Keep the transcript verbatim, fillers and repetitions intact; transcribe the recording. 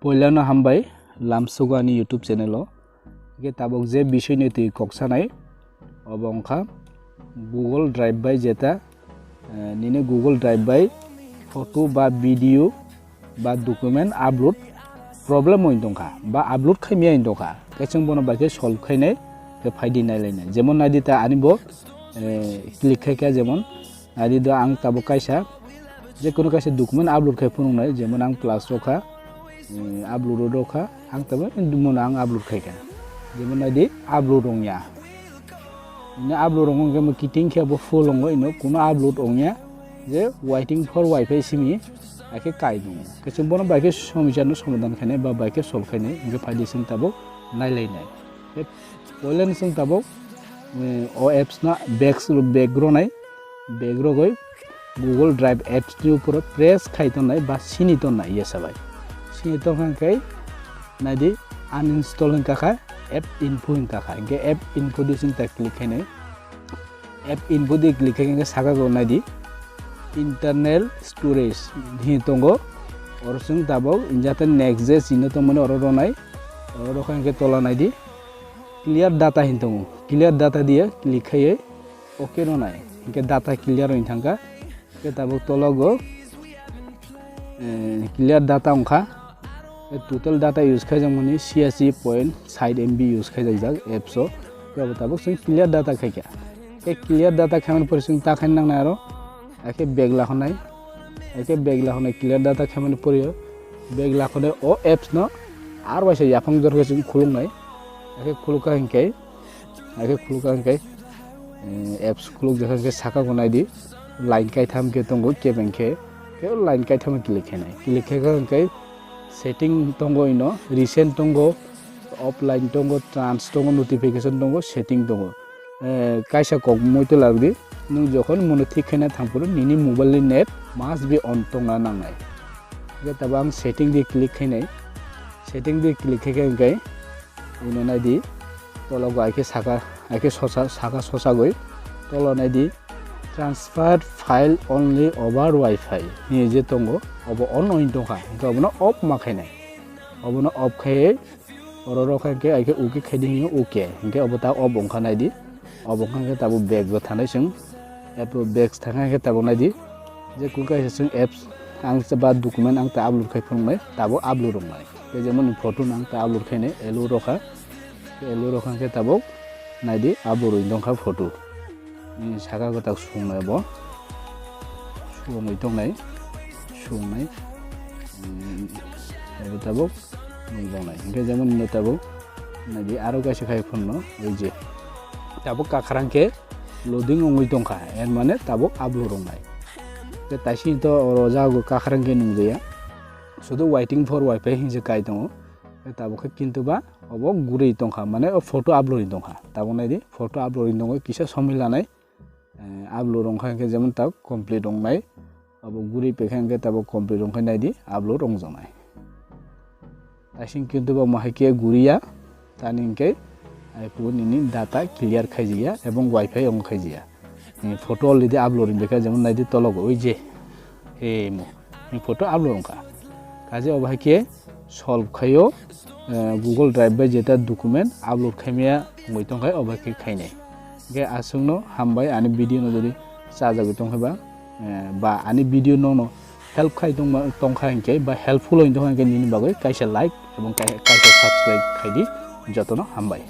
Poilano hambai lamsugo ani YouTube channel o. Hingke tabok je bisoi ni twi kok sanai, obo wngkha Google Drive bai jeta, eh, nini Google Drive bai photo ba video ba document upload problem wng tongkha ba upload khaimya wng tongkha. Khe chwng bono bai khe solve khainai, khe phaidi nailainai. Jemon naidi ta ani bo, eh, click khaikha, jemon naidi do ang tabok kaisa, je kono kaisa document upload khai phunuknai, jemon ang plus rokha, eh, upload rokha, ang tabok mono ang upload khaikha. Jemon naidi upload wngya. Ini upload wngkha hwnkhe mo kiting khe bo full wngo, ino kuno upload wngya, je waiting for wifi simi, akhe kai dungo. Khe chwng bono bai khe somosya no somadhan khainai ba bai khe solve khainai, hingkhe phaidi chwng tabok nailainai. Khe poilani chwng tabok, eh, o apps no back, back ronai, back rogoi Google Drive apps ni upor press khai tongnai ba sini tongnai, yes abai. Sini tongkha hingkhe naidi uninstall hingkha kha, app info hingkha kha. Hingkhe app info di chwng ta click khainai. App info di click khe hingkhe saka go naidi internal storage hi tongo. Oro chwng tabok jate next je sino tongmani oro ronai. Oro rokha hingkhe tola naidi clear data hin tongo. Clear data diye click khaiye ok ronai. Hingkhe data clear wng thangkha. Hingkhe tabok tologo, eh, clear data wngkha. Eh, total data use khaijak mani siyasi point side M B use khaijak jak apps o. Khe abo tabok chwng clear data khaikha. Khe clear data khaimani pore chwng ta khaina nangnai aro. Akhe back lahonai. Akhe back lahonai clear data khaimani pore o. Back lahonai o apps no ar waisa yaphang jor khe chwng khuluknai. Akhe khulukha hinkhe Akhe khulukha hwnkhe, eh, apps khulukjak hwnkhe saka bo naidi, line kaitham khe tongo kebeng khe, khe line kaitham click khainai. Click khaikha hwnkhe setting tongo ino, recent tongo, offline tongo, trans tongo, notification tongo, setting tongo. Eh, kaisa kok muitu lardi, nwng jokhon mono thik khaina thangphuru nini mobile ni net must be on tongna nangnai. Hwnkhe tabuk ang setting di click khainai. Setting di click khaikha hwnkhe Uno naidi, tologo hai khe saka, hai khe sosa, saka sosagwi. Tolo naidi, "Transfer file only over Wi-Fi" hinwi je tongo, obo on wng tongkha, hwnkhe obono off ma khainai. Obono off khaiwi, oro rokha hwnkhe hai khe OK khaidi hinwi OK, hwnkhe obo ta off wngkha naidi. Obo wngkha hwnkhe tabuk back o thanai chwng. Abo back thangkha hwnkhe tabuk naidi. Je kung kaisa chwng apps ang ba document ang ta upload khai phunuknai, tabuk upload wngnai. Tei jemon photo no ang ta upload khainai, elo rokha. Elo rokha hwnkhe tabuk naidi upload wng tongkha photo. Saka kwtak sungnai bo. Sungwi tongnai. Sungnai. Hmm, abo tabuk nung tongnai. Hwnkhe jemon ino tabuk naidi aro kaisa khai phunukno, oi je. Tabuk kakhra hwnkhe loading wngwi tongkha, er mane tabuk upload wngnai. Tei taising to oro jago kakhra hwnkhe nungjaya. Sudu "Waiting for Wi-Fi" hinwi se kai tongo. Tei tabuk khe kintu ba obo guri tongkha, mane o photo upload wngwi tongkha. Tabuk naidi photo upload wngwi tongo, kisa somoi lanai. Eh, upload wngkha hwnkhe jemon tabuk complete wngnai. Abo guri pekha hwnkhe tabuk complete wngkha naidi upload wngjaknai. Taising kintu bo mohai khe guriya, tani hwnkhe ai phugo nini data clear khaijakya ebong Wi-Fi on khaijakya. Ni photo already upload wngkha, jemon naidi tologo oi je. He mo. Ni photo upload wngkha. Kaje obo hai khe solve khaio, eh, Google Drive bai jeta document upload khaimaya wngwi tongkha, obo hai khe khainai. Hwnkhe aswkno hambai ani video no jodi chajagwi tongkha ba, eh, ba ani video nono help khai tongma, tongkha hinkhe ba helpful oi tongkha hinkhe nini bagwi kaisa like ebong kai-, kaisa subscribe khaidi. Jotono hambai.